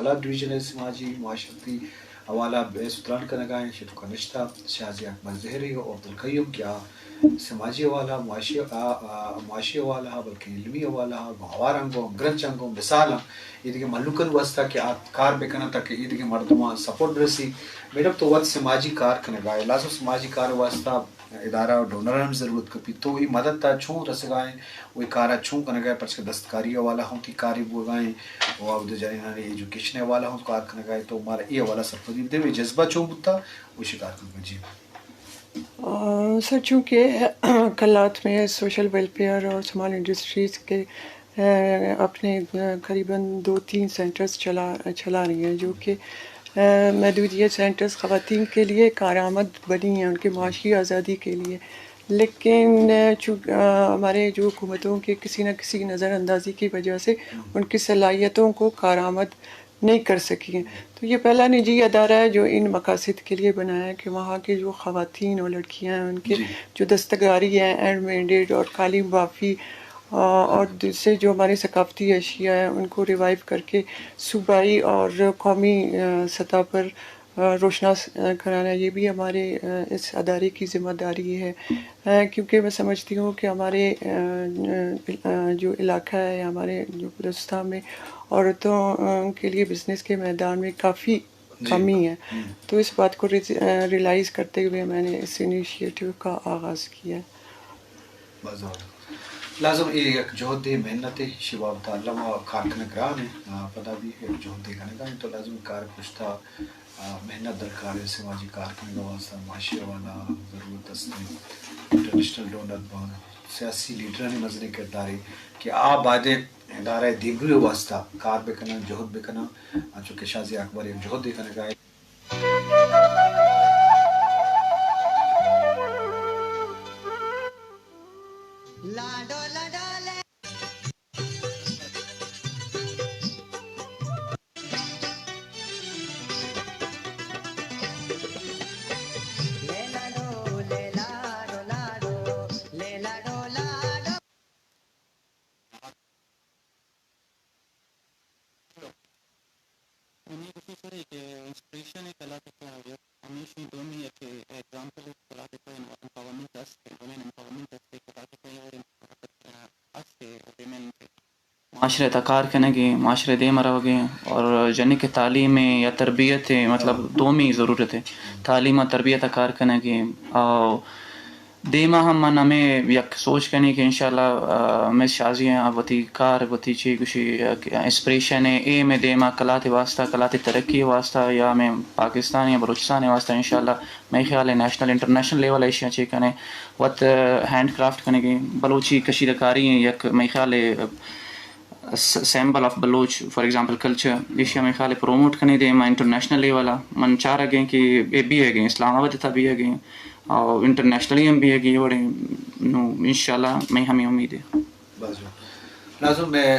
ڈویژن ءِ سماجی معاشرتی حوالہ بحث و تران کنگا ایں، شتو کنشتہ شازیہ اکبر زہری و عبدالقیوم کہ آ سماجی حوالہ، معاشی، آ، آ، معاشی حوالہ، بلکہ علمی حوالہ، گوں ہوار انگو، گرنچ انگو، مثال ایں، ایدگہ مہلوکانی واسطہ کہ آ کار بکنن تاکہ ایدگہ مردماں سپورٹ برسی۔ میڈم تو وت سماجی کار کنگا ئے، لازم سماجی کار واسطہ ادارہ و ڈونر ہم ضرورت کپی۔ تو ای مدد تا چون رسگا ایں و ای کارا چون کنگا ئے، پرچہ دستکاری حوالہ ہم تی کاری بوگا ایں و اود جنینانی ایجوکیشن حوالہ ہم کار کنگا ئے، تو مارا ای حوالہ سرپدی بدے، وی جذبہ چون بوتا و شکار کنگا؟ جی۔ آ، سر، چونکہ کلات میں سوشل ویلفیئر اور اسمال انڈسٹریز کے، آ، اپنے، آ، قریباً دو تین سینٹرز چلا، چلا رہی ہیں، جو کہ، آ، محدودیت سینٹرز خواتین کے لیے کارآمد بنی ہیں، ان کے معاشی آزادی کے لیے۔ لیکن، آ، چوں-، آ، ہمارے جو حکومتوں کے کسی نہ کسی نظر اندازی کی وجہ سے ان کی صلاحیتوں کو کارآمد نہیں کر سکی ہیں۔ تو یہ پہلا نجی ادارہ ہے جو ان مقاصد کے لیے بنایا ہے کہ وہاں کے جو خواتین اور لڑکیاں ہیں، ان کے جی۔ جو دستکاری ہیں، ہینڈ میڈ اور کالی بافی، آ، اور دوسرے جو ہمارے ثقافتی اشیاء ہیں، ان کو ریوائیو کر کے صوبائی اور قومی، آ، سطح پر، آ، روشناس، آ، کرانا، یہ بھی ہمارے، آ، اس ادارے کی ذمہ داری ہے۔ آ، کیونکہ میں سمجھتی ہوں کہ ہمارے، آ، آ، جو علاقہ ہے، ہمارے جو بلوچستان میں عورتوں، آ، کے لیے بزنس کے میدان میں کافی جی۔ کمی ہے۔ ہم۔ تو اس بات کو ریز-، آ، ریئلائز کرتے ہوئے میں نے اس انیشیٹو کا آغاز کیا۔ باز زبردست۔ لازم اے یک جہدے، محنتے، شی بابت الم ءَ کار کنگ گران ایں، آ، پدا بھی یک جہدے کنگا ایں، تو لازم کار پشتا، آ، محنت درکار ایں، سماجی کار کنگ واسطہ، معاشی حوالہ ضرورت است ایں، انٹرنیشنل ڈونر باں، سیاسی لیڈرانی مزنیں کردارے کہ آ بایدیں ادارہ دیمروی واسطہ کار بکنن، جہد بکنن، انچو کہ شازیہ اکبر یک جہدے کنگا ایں۔ ہمے گوشی سر کہ انسپریشن ءِ کلات ءِ تہا یک ہمیشی دومی یک ایگزامپل ءِ کلات ءِ تہا انپاورمنٹ است، ویمن انپاورمنٹ است، کلات ءِ تہا است، ویمن معاشرہ ءِ تہا کار کنگ ءَ، معاشرہ ءِ دیم ءَ روگ ءَ، اور جنک ءِ تعلیم ءَ یا تربیت ءَ، مطلب، دومی ضرورت ایں۔ تعلیم ءُ تربیت ءَ کار کنگ ءَ، اور دیما ہم من ہمے یک سوچ کنی کہ انشاءاللہ، آ، مس شازیہ ءَ وتی کار، وتی چی گوشی، آ، انسپریشن ءَ، ایم ءَ دیما کلات ءِ واسطہ، کلات ءِ ترقی ءِ واسطہ یا ہمے پاکستان یا بلوچستان ءِ واسطہ انشاءاللہ مئے خیال ءَ نیشنل انٹرنیشنل لیول ءَ ایشی ءَ چی کنے وت، آ، ہینڈ کرافٹ کنگی، بلوچی کشیدہ کاری ایں یک مئے خیال ءَ س-، سمبل آف بلوچ، فار ایگزامپل، کلچر، ایشی ءَ مئے خیال ءَ پروموٹ کنی دیما انٹرنیشنل لیول ءَ۔ من چارگ ءَ کہ اے بیگ ءَ، اسلام آباد ءِ تہا بیگ ءَ، اور انٹرنیشنلی ہم بیگ ءَ، اے وڑیں، نو، انشاءاللہ مئے ہمے امید ایں۔ بس جو۔ لازم ایں